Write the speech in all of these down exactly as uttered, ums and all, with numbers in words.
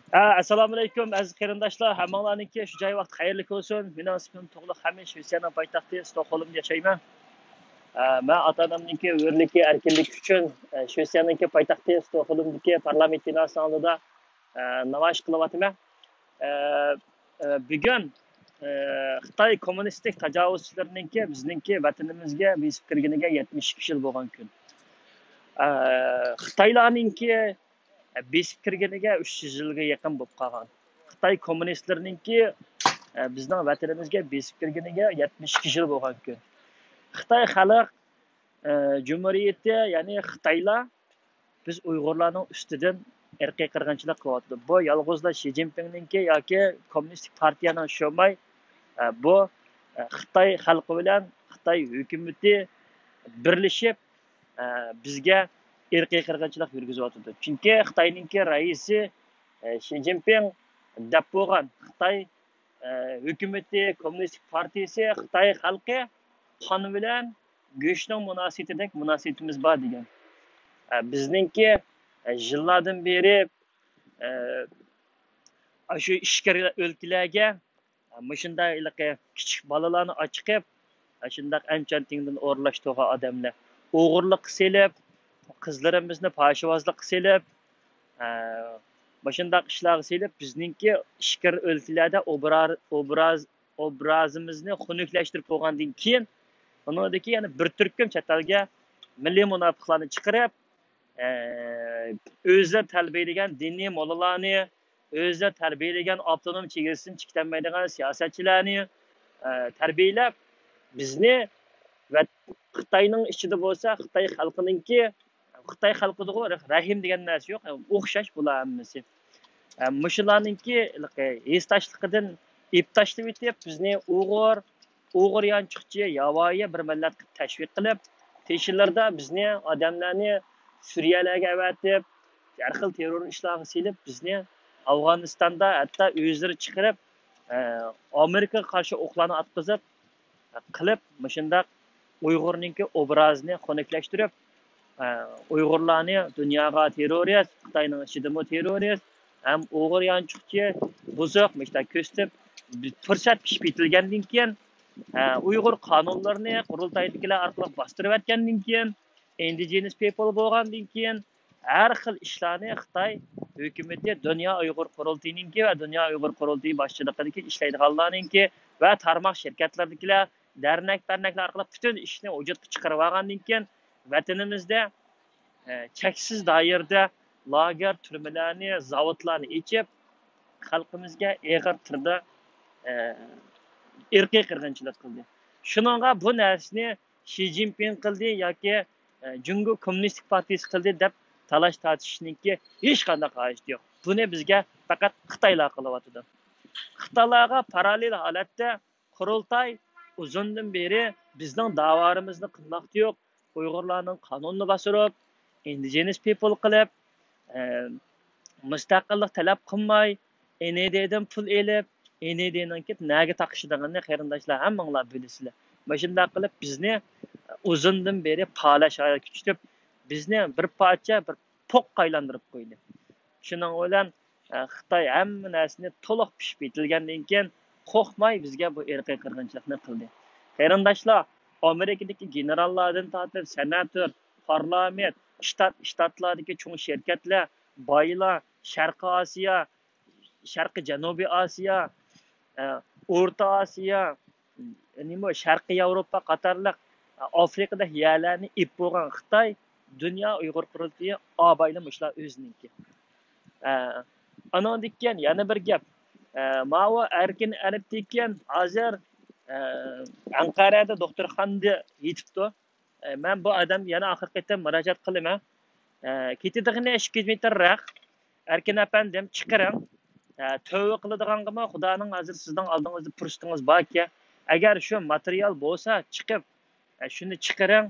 ئە، ئەسسالامۇئەلەيكۇم، ئەزىز قېرىنداشلار. ھەممىڭلارنىڭكى شۇ جاي ۋاقتى خەيرلىك بولسۇن. مېنىڭ ئىسمىم تۇغلۇق ھەمىش، شىۋېتسىيەنىڭ پايتەختى ستوكھولمدا ياشايمەن. ئە، مەن ئاتا-ئانامنىڭكى ھۆرلۈكى، ئەركىنلىكى ئۈچۈن، ئە، شىۋېتسىيەنىڭكى پايتەختى ستوكھولمدىكى پارلامېنت بىناسىنىڭ ئالدىدا، ئە، نامايىش قىلىۋاتىمەن. ئە، ئە، بۈگۈن، ئە، خىتاي كوممۇنىستىك تاجاۋۇزچىلىرىنىڭكى بىزنىڭكى ۋەتىنىمىزگە بېسىپ كىرگىنىگە يەتمىش ئىككى يىل بولغان كۈن. ئە، خىتايلارنىڭكى بېسىپ كىرگىنىگە ئۈچ يۈز يىلغا يېقىن بولۇپ قالغان. خىتاي كوممۇنىستلىرىنىڭكى، ئە، بىزنىڭ ۋەتىنىمىزگە بېسىپ كىرگىنىگە يەتمىش ئىككى يىل بولغان كۈن. خىتاي خەلق، ئە، جۇمھۇرىيىتى، يەنى خىتايلار بىز ئۇيغۇرلارنىڭ ئۈستىدىن ئىرقىي قىرغىنچىلىق قىلىۋاتىدۇ. بۇ يالغۇزلا شى جىنپىڭنىڭكى ياكى كوممۇنىستىك پارتىيەنىڭ ئىشى بولماي، ئە، بۇ، ئە، خىتاي خەلقى بىلەن خىتاي ھۆكۈمىتى بىرلىشىپ، ئە، بىزگە ئىرقىي قىرغىنچىلىق يۈرگۈزۈۋاتىدۇ. چۈنكى خىتاينىڭكى رەئىسى، ئە، شى جىنپىڭ دەپ بولغان خىتاي، ئە، ھۆكۈمىتى، كوممۇنىستىك پارتىيىسى، خىتاي خەلقى قان بىلەن گۆشنىڭ مۇناسىۋىتىدەك مۇناسىۋىتىمىز بار دېگەن. ئە، بىزنىڭكى، ئە، يىللاردىن بېرى، ئە، ئاشۇ ئىچكىرى ئۆلكىلەرگە مۇشۇنداق ھېلىقى كىچىك بالىلارنى ئاچىقىپ، شۇنداق ئەنچان تىڭدىن ئورۇنلاشتۇرغان ئادەملەر ئوغرىلىققا سېلىپ، قىزلىرىمىزنى پاشىۋازلىققا سېلىپ، ئە، مۇشۇنداق ئىشلارغا سېلىپ، بىزنىڭكى ئىچكىرى ئۆلكىلەردە ئوبرا-، ئوبراز-، ئوبرازىمىزنى خۇنۈكلەشتۈرۈپ بولغاندىن كېيىن، ئۇنىڭدىن كېيىن يەنە بىر تۈركۈم چەت ئەلگە مىللىي مۇناپىقلارنى چىقىرىپ، ئە، ئۆزلىرى تەربىيەلىگەن دىنىي موللىلارنى، ئۆزلىرى تەربىيەلىگەن ئاپتونوم چېگرىسىدىن چىقىپ كەتمەيدىغان سىياسەتچىلەرنى، ئە، تەربىيەلەپ، بىزنى ۋە خىتاينىڭ ئىچىدە بولسا خىتاي خەلقىنىڭكى، خىتاي خەلقىدىغۇ رەھىم دېگەن نەرسە يوق، ئوخشاش بۇلار ھەممىسى. ئە، مۇشۇلارنىڭكى ھېلىقى ھېسداشلىقىدىن ئېپىپ تاشلىۋېتىپ، بىزنى ئۇيغۇر، ئۇيغۇر يانچۇقچى، ياۋايى بىر مىللەت قىلىپ تەشۋىق قىلىپ، تېشىلىرىدا بىزنى ئادەملەرنى سۈرىيەلەرگە ئەۋەتىپ، ھەر خىل تېررور ئىشلارغا سېلىپ، بىزنى ئافغانىستاندا ھەتتا ئۆزلىرى چىقىرىپ، ئە، ئامېرىكىغا قارشى ئوقلارنى ئاتقۇزۇپ، قىلىپ، مۇشۇنداق ئۇيغۇرنىڭكى ئوبرازىنى خۇنۈكلەشتۈرۈپ، ئە، ئۇيغۇرلارنى دۇنياغا تېررورىست، خىتاينىڭ ئىچىدىمۇ تېررورىست، ھەم ئۇيغۇر يانچۇقچى، بۇزۇق، مۇشۇنداق كۆرسىتىپ، بىر پۇرسەت پىشىپ يېتىلگەندىن كېيىن، ئە، ئۇيغۇر قانۇنلىرىنى قۇرۇلتايدىكىلەر ئارقىلىق باستۇرۇۋەتكەندىن كېيىن، ئىندىجېنىس پىپل بولغاندىن كېيىن، ھەر خىل ئىشلارنى خىتاي ھۆكۈمىتى دۇنيا ئۇيغۇر قۇرۇلتىيىنىڭكى ۋە دۇنيا ئۇيغۇر قۇرۇلتىيى باشچىلىقىدىكى ئىشلەيدىغانلارنىڭكى ۋە تارماق شىركەتلەردىكىلەر، دەرنەك-پەرنەكلەر ئارقىلىق پۈتۈن ئىشنى ۋۇجۇدقا چىقىرىۋالغاندىن كېيىن، ۋەتىنىمىزدە، ئە، چەكسىز دائىرىدە لاگېر، تۈرمىلەرنى، زاۋۇتلارنى ئېچىپ، خەلقىمىزگە ئېغىر تۈردە، ئە، ئىرقىي قىرغىنچىلىق قىلدى. شۇنىڭغا بۇ نەرسىنى شى جىنپىڭ قىلدى ياكى، ئە، جۇڭگو كوممۇنىستىك پارتىيىسى قىلدى دەپ تالاش تارتىشنىڭكى ھېچقانداق ھاجىتى يوق. بۇنى بىزگە پەقەت خىتايلار قىلىۋاتىدۇ. خىتايلارغا پاراللېل ھالەتتە قۇرۇلتاي ئۇزۇندىن بېرى بىزنىڭ داۋالىرىمىزنى قىلماقتا يوق، ئۇيغۇرلارنىڭ قانۇنىنى باستۇرۇپ، ئىندىجېنىس پىپل قىلىپ، ئە، مۇستەقىللىق تەلەپ قىلماي، ئېن ئېي دىدىن پۇل ئېلىپ، ئېن ئېي دىنىڭكى نەگە تاقىشىدىغىنىنى قېرىنداشلار ھەممىڭلار بىلىسىلەر. مۇشۇنداق قىلىپ بىزنى ئۇزۇندىن بېرى پالەچ ھالەتكە چۈشۈرۈپ، بىزنى بىر پارچە، بىر پوققا ئايلاندۇرۇپ قويدى. شۇنىڭ بىلەن، ئە، خىتاي ھەممە نەرسىنى تولۇق پىشىپ يېتىلگەندىن كېيىن، قورقماي بىزگە بۇ ئىرقىي قىرغىنچىلىقنى قىلدى. قېرىنداشلار، ئامېرىكىدىكى گېنېراللاردىن تارتىپ، سېناتور، پارلامېنت، شتات، شتاتلاردىكى چوڭ شىركەتلەر، بايلار، شەرقىي ئاسىيا، شەرقىي جەنۇبىي ئاسىيا، ئە، ئورتا ئاسىيا، نېمە، شەرقىي ياۋروپا قاتارلىق، ئە، ئافرىقىدەك يەرلەرنى ئېلىپ بولغان خىتاي دۇنيا ئۇيغۇر قۇرۇلتىيى ئابايلا مۇشۇلار ئۆزىنىڭكى. ئە، ئانىڭدىن كېيىن يەنە بىر گەپ. ئە، ماۋۇ ئەركىن ئەرىپتىكەن ھازىر، ئە، ئەنقەرەدە دوختۇرخانىدا يېتىپتۇ. ئە، مەن بۇ ئادەمگە يەنە ئاخىرقى قېتىم مۇراجىئەت قىلىمەن. ئە، كېتىدىغىنى ئىككى يۈز مېتىرراق. ئەركىن ئەپەندىم، چىقىرىڭ. ئە، تۆۋە قىلىدىغانغىمۇ خۇدانىڭ ھازىر سىزنىڭ ئالدىڭىزدا پۇرسىتىڭىز باركەن. ئەگەر شۇ ماتېرىيال بولسا، چىقىپ، ئە، شۇنى چىقىرىڭ.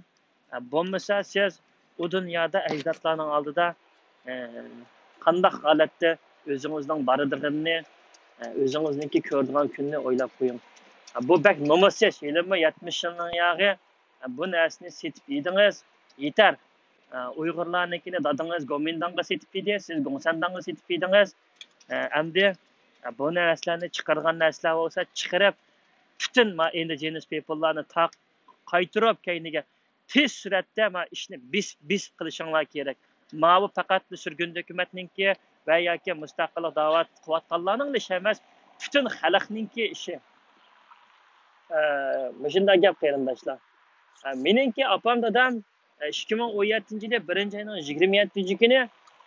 ئە، بولمىسا، سىز ئۇ دۇنيادا ئەجدادلارنىڭ ئالدىدا، ئە، قانداق ھالەتتە ئۆزىڭىزنىڭ بارىدىغىنىنى، ئە، ئۆزىڭىزنىڭكى كۆرىدىغان كۈننى ئويلاپ قويۇڭ. ئە، بۇ بەك نومۇسسىز، ھېلىمۇ يەتمىش يىلنىڭ ياغى، ئە، بۇ نەرسىنى سېتىپ يېدىڭىز، يېتەر. ئە، ئۇيغۇرلارنىڭكىنى دادىڭىز گومىنداڭغا سېتىپ يېدى، سىز گوڭسەنداڭغا سېتىپ يېدىڭىز. ئەمدى بۇ نەرسىلەرنى، چىقارغان نەرسىلەر بولسا چىقىرىپ، پۈتۈن ما ئىندىجېنس پىپللارنى تا-، قايتۇرۇپ كەينىگە، تېز سۈرئەتتە ما ئىشنى بېسىپ، بېسىپ قىلىشىڭلار كېرەك. ماۋۇ پەقەت سۈرگۈندە ھۆكۈمەتنىڭكى ۋە ياكى مۇستەقىللىق داۋا قىلىۋاتقانلارنىڭلا ئىشى ئەمەس، پۈتۈن خەلقنىڭكى ئىشى. ئە، مۇشۇنداق گەپ، قېرىنداشلار. ئە، مېنىڭكى ئاپام دادام، ئە، ئىككى مىڭ ئون يەتتىنچى يىلى بىرىنچى ئاينىڭ يىگىرمە يەتتىنچى كۈنى،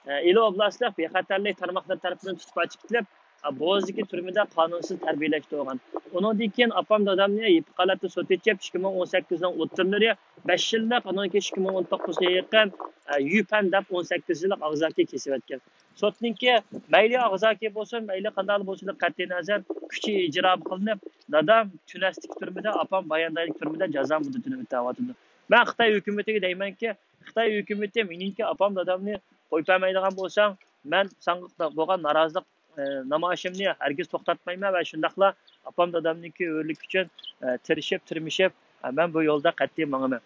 ئە، ئىلى ئوبلاستلىق بىخەتەرلىك تارماقلىرى تەرىپىدىن تۇتۇپ ئاچىقىپ كېتىپ، ئە، بوزدىكى تۈرمىدە قانۇنسىز تەربىيەلەشتۈرگەن. ئۇنىڭدىن كېيىن ئاپام دادامنى يېپىق ھالەتتە سوت ئېچىپ، ئىككى مىڭ ئون سەككىزنىڭ ئوتتۇرىلىرى بەش يىللىق، ئۇنىڭدىن كېيىن ئىككى مىڭ ئون توققۇزغا يېقىن، ئە، يۈپەن دەپ ئون سەككىز يىللىق ئاغزاكى كېسىۋەتكەن. سوتنىڭكى مەيلى ئاغزاكى بولسۇن، مەيلى قانداق بولسۇن، قەتئىينەزەر، كۈچى ئىجرا قىلىنىپ، دادام تۈنەستىكى تۈرمىدە، ئاپام باياندايدىكى تۈرمىدە جازا مۇددىتىنى ئۆتەۋاتىدۇ. مەن خىتاي ھۆكۈمىتىگە دەيمەنكى، خىتاي ھۆكۈمىتى مېنىڭكى ئاپام دادامنى قويۇپ بەرمەيدىغان بولساڭ، مەن ساڭا بولغان نارازىلىق، ئە، نامايىشىمنى ھەرگىز توختاتمايمەن ۋە شۇنداقلا ئاپام دادامنىڭكى ھۆرلۈكى ئۈچۈن، ئە، تىرىشىپ، تىرمىشىپ، ئە، مەن بۇ يولدا قەتئىي ماڭىمەن.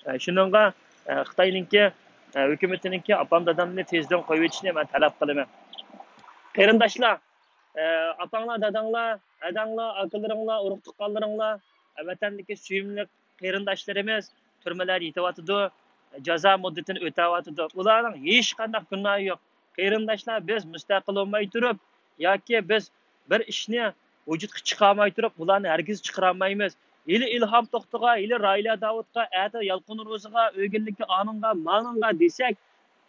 ئە، شۇنىڭغا، ئە، خىتاينىڭكى، ئە، ھۆكۈمىتىنىڭكى ئاپام دادامنى تېزدىن قويۇۋېتىشنى مەن تەلەپ قىلىمەن. قېرىنداشلار، ئە، ئاپاڭلار، داداڭلار، ھەدەڭلار، ئاكىلىرىڭلار، ئۇرۇق-تۇغقانلىرىڭلار، ئە، ۋەتەندىكى سۆيۈملۈك قېرىنداشلىرىمىز تۈرمىلەردە يېتىۋاتىدۇ، جازا مۇددىتىنى ئۆتەۋاتىدۇ. ئۇلارنىڭ ھېچقانداق گۇناھى يوق. قېرىنداشلار، بىز مۇستەقىل بولماي تۇرۇپ ياكى بىز بىر ئىشنى ۋۇجۇدقا چىقارماي تۇرۇپ، ئۇلارنى ھەرگىز چىقىرالمايمىز. ھېلى ئىلھام توختىغا، ھېلى راھىلە داۋۇتقا، ئەتە يالقۇن روزىغا، ئۆگۈنلۈككە ئانىڭغا، مانىڭغا دېسەك،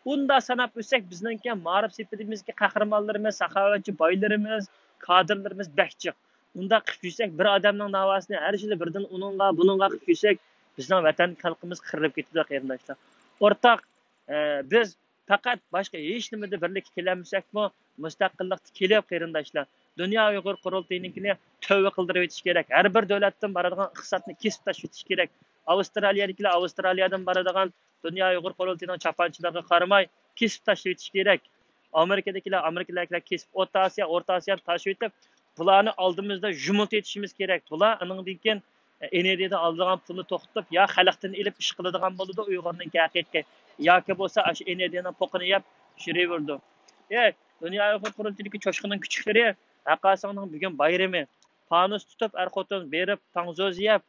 ئۇنداق ساناپ ئۆتسەك، بىزنىڭكى مائارىپ سېپىدىمىزدىكى قەھرىمانلىرىمىز، ساخاۋەتچى بايلىرىمىز، كادىرلىرىمىز بەك جىق. ئۇنداق قىلىپ يۈرسەك، بىر ئادەمنىڭ ناۋاسىنى ھەر يىلى بىردىن ئۇنىڭغا، بۇنىڭغا قىلىپ يۈرسەك، بىزنىڭ ۋەتەن خەلقىمىز قىرىلىپ كېتىدۇ، قېرىنداشلار. ئورتاق، ئە، بىز پەقەت باشقا ھېچنېمىدە بىرلىككە كېلەلمىسەكمۇ، مۇستەقىللىقتا كېلىپ، قېرىنداشلار، دۇنيا ئۇيغۇر قۇرۇلتىيىنىڭكىنى تۆۋە قىلدۇرۇۋېتىش كېرەك. ھەر بىر دۆلەتتىن بارىدىغان ئىقتىسادنى كېسىپ تاشلىۋېتىش كېرەك. ئاۋسترالىيەدىكىلەر ئاۋسترالىيەدىن بارىدىغان دۇنيا ئۇيغۇر قۇرۇلتىيىنىڭ چاپانچىلىرىغا قارىماي، كېسىپ تاشلىۋېتىش كېرەك. ئامېرىكىدىكىلەر، ئامېرىكىلىكلەر كېسىپ، ئوتتۇ ئاسىيا، ئورتا ئاسىيانى تاشلىۋېتىپ، بۇلارنى ئالدىمىزدا ژۇمۇلتىۋېتىشىمىز كېرەك. بۇلار ئانىڭدىن كېيىن ئېنېدىيەدىن ئالىدىغان پۇلنى توختىتىپ، يا خەلقتىن ئېلىپ ئىش قىلىدىغان بولىدۇ ئۇيغۇرنىڭكى ھەقىقىي، ياكى بولسا ئاشۇ ئېنېدىيەنىڭ پوقىنى يەپ يۈرۈۋېرىدۇ. ئەي، دۇنيا ئۇيغۇر قۇرۇلتىيىدىكى چوشقىنىڭ كۈچۈكلىرى، ھەققاسىڭنىڭ بۈگۈن بايرىمى. پانۇس تۇتۇپ، ئەر-خوتۇن بېرىپ، تاڭزۇ يەپ،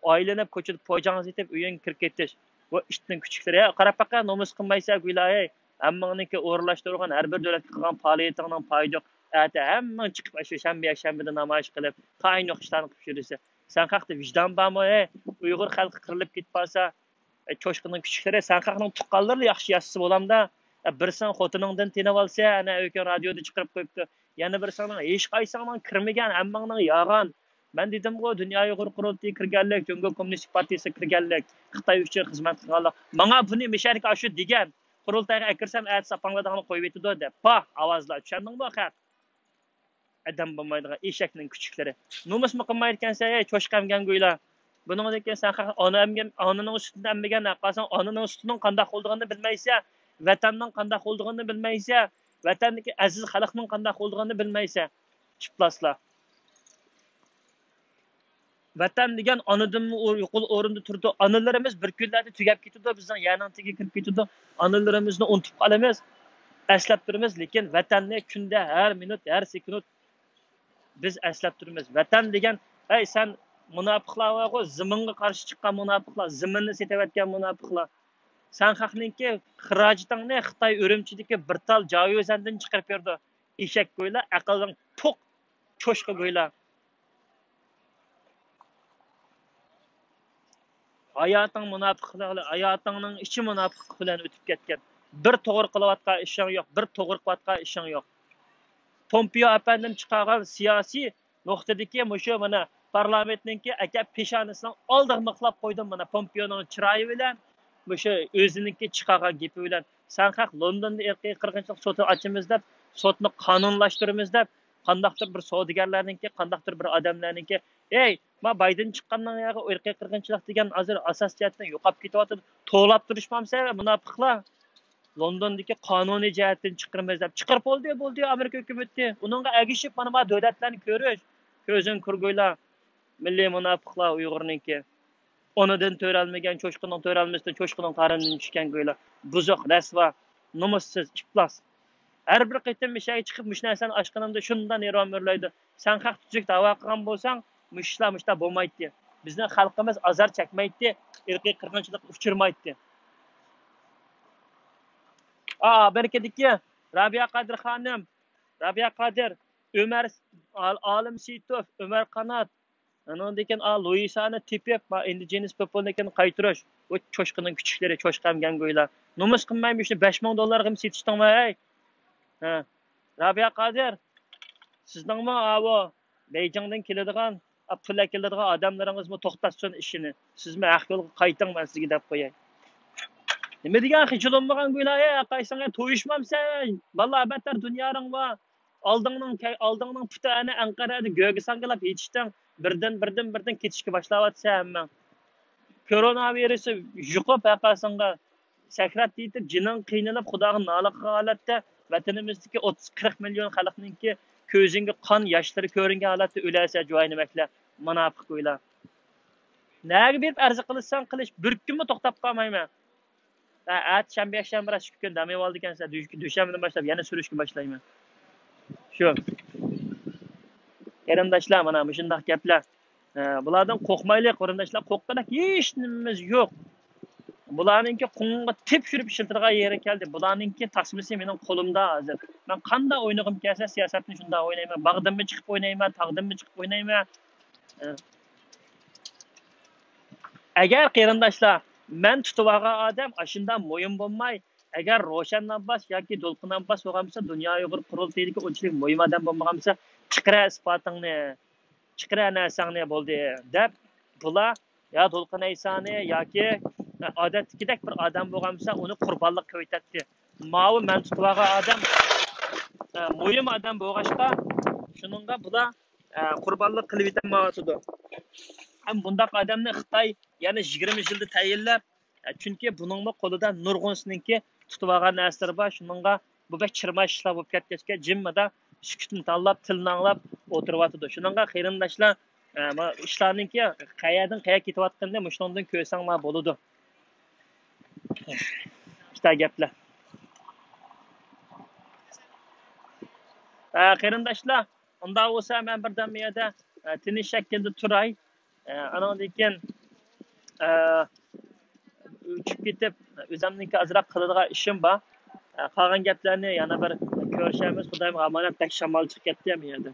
ئايلىنىپ، كوچىدا پوجاڭزا ئېتىپ، ئۆيۈڭگە كىرىپ كېتىش. بۇ ئىتنىڭ كۈچۈكلىرى. ھە، قاراپ باقە، نومۇس قىلمايسەن گويلا، ھەي. ھەممىڭنىڭكى ئورۇنلاشتۇرغان ھەر بىر دۆلەتكە قىلغان پائالىيىتىڭنىڭ پايى يوق. ئەتە ھەممىڭ چىقىپ، ئاشۇ شەنبە، يەكشەنبىدە نامايىش قىلىپ، تايىنى يوق ئىشلارنى قىلىپ يۈرىسەن. سەن خەقتە ۋىجدان بارمۇ، ھەي؟ ئۇيغۇر خەلقى قىرىلىپ كېتىپ قالسا، ئە، چوشقىنىڭ كۈچۈكلىرى، سەن خەقنىڭ تۇغقانلىرىلا ياخشى ياشىسا بولامدا؟ ئە، بىرسىڭ خوتۇنۇڭدىن تېنىۋالسا، ئەنە ئۆكۈن رادىيودا چىقىرىپ قويۇپتۇ. يەنە بىرسىڭنىڭ ھېچقايسىڭنىڭ كىرمىگەن، ھەممىڭنىڭ يالغان. مەن دېدىمغۇ، دۇنيا ئۇيغۇر قۇرۇلتىيى كىرگەنلىك، جۇڭگو كوممۇنىستىك پارتىيىسى كىرگەنلىك، خىتاي ئۈچۈن خىزمەت قىلغانلار. ماڭا بۇنى مىشەركە ئاشۇ دېگەن. قۇرۇلتايغا ئەكىرسەم، ئەتىسى ئاپاڭلار داڭلا قويۇۋېتىدۇ دەپ. پاھ، ئاۋازلار، چۈشەندىڭمۇ خەق؟ ئادەم بولمايدىغان ئېشەكنىڭ كۈچۈكلىرى. نومۇسمۇ قىلمايدىكەنسەن، ھەي، چوشقا ئەمگەن گويلا. بۇنىڭدىن كېيىن سەن خەق-، ئانا ئەمگەن، ئانىنىڭ سۈتىنى ئەممىگەن، قالساڭ ئانىنىڭ سۈتىنىڭ قانداق بولىدىغىنىنى بىلمەيسەن، ۋەتەننىڭ قانداق بولىدىغىنىنى بىلمەيسەن، ۋەتەندىكى ئەزىز خەلقنىڭ قانداق بولىدىغىنىنى بىلمەيسەن. ئىپلاسلار. ۋەتەن دېگەن ئانىدىنمۇ ئۇ-، يۇقىرى ئورۇندا تۇرىدۇ. ئانىلىرىمىز بىر كۈنلەردە تۈگەپ كېتىدۇ، بىزنىڭ يەرنىڭ تېگىگە كىرىپ كېتىدۇ. ئانىلىرىمىزنى ئۇنتۇپ قالىمىز، ئەسلەپ تۇرىمىز، لېكىن ۋەتەننى كۈندە، ھەر مىنۇت، ھەر سېكۇنت بىز ئەسلەپ تۇرىمىز. ۋەتەن دېگەن، ھەي، سەن مۇناپىقلار بارغۇ، زېمىنغا قارشى چىققان مۇناپىقلار، زېمىننى سېتىۋەتكەن مۇناپىقلار. سەن خەقنىڭكى خىراجىتىڭنى خىتاي ئۈرۈمچىدىكى بىر تال جاۋيۈزەندىن چىقىرىپ بېرىدۇ. ئېشەك گويلا، ئەقىلىڭ پوق، چوشقا گويلا. ھاياتىڭ مۇناپىقلىق، ھاياتىڭنىڭ ئىچى مۇناپىقلىق بىلەن ئۆتۈپ كەتكەن. بىر توغرا قىلىۋاتقان ئىشىڭ يوق، بىر توغرا قىلىۋاتقان ئىشىڭ يوق. پومپېئو ئەپەندىم چىقارغان سىياسىي نۇقتىدىكى مۇشۇ مانا پارلامېنتنىڭكى ئەكەپ پېشانىسىنىڭ ئالدىغا مىخلاپ قويدۇم مانا پومپېئونىڭ چىرايى بىلەن، مۇشۇ ئۆزىنىڭكى چىقارغان گېپى بىلەن. سەن خەق لوندوندا ئىرقىي قىرغىنچىلىق سوتىنى ئاچىمىز دەپ، سوتنى قانۇنلاشتۇرىمىز دەپ، قانداقتۇر بىر سودىگەرلەرنىڭكى، قانداقتۇر بىر ئادەملەرنىڭكى، ئەي، ما بايدىن چىققاننىڭ ياغى ئىرقىي قىرغىنچىلىق دېگەن ھازىر ئاساس جەھەتتىن يوقاپ كېتىۋاتىدۇ. توۋلاپ تۇرۇشمامسەن مۇناپىقلار؟ لوندوندىكى قانۇنىي جەھەتتىن چىقىرىمىز دەپ چىقىرىپ بولدى، بولدى ئامېرىكا ھۆكۈمىتى. ئۇنىڭغا ئەگىشىپ مانا ما دۆلەتلەرنى كۆرۈش. كۆزۈڭ كۆرگۈيلا. مىللىي مۇناپىقلار ئۇيغۇرنىڭكى. ئانىدىن تۆرەلمىگەن چوشقىنىڭ تۆرەلمىسىدىن چوشقىنىڭ قارنىدىن چۈشكەن گويلا. بۇزۇق، رەسۋا، نومۇسسىز، ئىپلاس. ھەر بىر قېتىم مىشەگە چىقىپ مۇشۇ نەرسىنى ئاچقىنىمدا شۇنداق نېرۋام ئۆرلەيدۇ. سەن خەق تۈزۈك داۋا قىلغان بولساڭ، مۇشۇلار مۇشۇنداق بولمايتتى. بىزنىڭ خەلقىمىز ئازار چەكمەيتتى، ئىرقىي قىرغىنچىلىققا ئۇچرىمايتتى. ئا، ئامېرىكىدىكى رابىيە قادىر خانىم، رابىيە قادىر، ئۆمەر، ئال-، ئالىم سېيىتوف، ئۆمەر قانات، ئانىڭدىن كېيىن، ئا، لۇئىسانى تېپىپ، ما، ئىندىجېنىس پېپىلنىڭكىنى قايتۇرۇش. بۇ چوشقىنىڭ كۈچۈكلىرى، چوشقا ھەم گەڭگويلار. نومۇس قىلمايمۇ شۇنى بەش مىڭ دوللارغىمۇ سېتىشتىڭمۇ، ھەي؟ ھە. رابىيە قادىر، سىزنىڭمۇ ئاۋۇ بېيجىڭدىن كېلىدىغان، ئا، پۇل ئەكېلىدىغان ئادەملىرىڭىزمۇ توختاتسۇن ئىشىنى. سىزمۇ ھەق يولغا قايتىڭ، مەن سىزگە دەپ قوياي. نېمە دېگەن خىجىل بولمىغان گۇيلا، ھەي، قايسىڭ، تويۇشمامسەن؟ باللا بەتتەر دۇنيارىڭ بار. ئالدىڭنىڭ كەي-، ئالدىڭنىڭ پۇتى ئەنە ئەنقەرەدە گۆگە ساڭگىلاپ يېتىشتىڭ، بىردىن، بىردىن، بىردىن كېتىشكە باشلاۋاتىسەن ھەممەڭ. كورونا ۋىرۇسى يۇقۇپ ھەققاسىڭغا سەكرات يېتىپ، جېنىڭ قىينىلىپ، خۇداغا نالە قىلغان ھالەتتە، ۋەتىنىمىزدىكى ئوتتۇز، قىرىق مىليون خەلقنىڭكى كۆزۈڭگە قان ياشلىرى كۆرۈنگەن ھالەتتە ئۆلەسەن، جۇۋاينىمەكلەر، مۇناپىق گۇيلا. نەگە بېرىپ ئەرز قىلىشساڭ قىلىش، بىر كۈنمۇ توختاپ قالمايمەن. ھە، ئەتە شەنبە، يەكشەنبە، راست ئىككى كۈن دەم ئېلىۋالىدىكەنسىلەر، دۈش-، دۈشەنبىدىن باشلاپ يەنە سۈرۈشكە باشلايمەن. شۇ. قېرىنداشلار، مانا مۇشۇنداق گەپلەر. ھە، بۇلاردىن قورقمايلى، قېرىنداشلار، قورققۇدەك ھېچ نېمىمىز يوق. بۇلارنىڭكى قۇمغا تېپشۈرۈپ ئىشلىتىدىغان يېرى كەلدى. بۇلارنىڭكى تاسمىسى مېنىڭ قولۇمدا ھازىر. مەن قانداق ئوينىغۇم كەلسە، سىياسەتنى شۇنداق ئوينايمەن. باغدىنمۇ چىقىپ ئوينايمەن، تاغدىنمۇ چىقىپ ئوينايمەن. ئە، ئەگەر قېرىنداشلار، مەن تۇتۇۋالغان ئادەم ئاشۇنداق مۇھىم بولماي، ئەگەر روشەن ئابباس ياكى دولقۇن ئابباس بولغان بولسا، دۇنيا ئۇيغۇر قۇرۇلتىيىدىكى ئۇنچىلىك مۇھىم ئادەم بولمىغان بولسا، چىقىرە ئىسپاتىڭنى، چىقىرە نەرسەڭنى، بولدى، دەپ، بۇلار يا دولقۇن ئەيسانى ياكى ئادەتتىكىدەك بىر ئادەم بولغان بولسا، ئۇنى قۇربانلىق قىلىۋېتەتتى. ماۋۇ مەن تۇتۇۋالغان ئادەم، ئە، مۇھىم ئادەم بولغاچقا، شۇنىڭغا بۇلار، ئە، قۇربانلىق قىلىۋېتەلمەيۋاتىدۇ. ھەم بۇنداق ئادەمنى خىتاي يەنە يىگىرمە يىلدا تەيىنلەپ، ئە، چۈنكى بۇنىڭمۇ قولىدا نۇرغۇنسىنىڭكى تۇتۇۋالغان نەرسىلىرى بار. شۇنىڭغا بۇ بەك چىرماش ئىشلار بولۇپ كەتكەچكە، جىممىدا سۈكۈتنى تاللاپ، تىلنى ئاڭلاپ ئولتۇرۇۋاتىدۇ. شۇنىڭغا قېرىنداشلار، ئە، ما ئىشلارنىڭكى قەيەردىن قەيەرگە كېتىۋاتقىنىنى مۇشۇنىڭدىن كۆرسەڭلار بولىدۇ. ئىشتا گەپلەر. ئە، قېرىنداشلار، ئۇنداق بولسا مەن بىردەم بۇ يەردە، ئە، تىنچ شەكىلدە تۇراي. ئە، ئانىڭدىن كېيىن، ئە، ئۇچۇپ كېتىپ، ئۆزۈمنىڭكى ئازراق قىلىدىغان ئىشىم بار. ئە، قالغان گەپلەرنى يەنە بىر كۆرۈشەرمىز. خۇدايىمغا ئامانەت، بەك شامال چىقىپ كەتتى بۇ يەردە.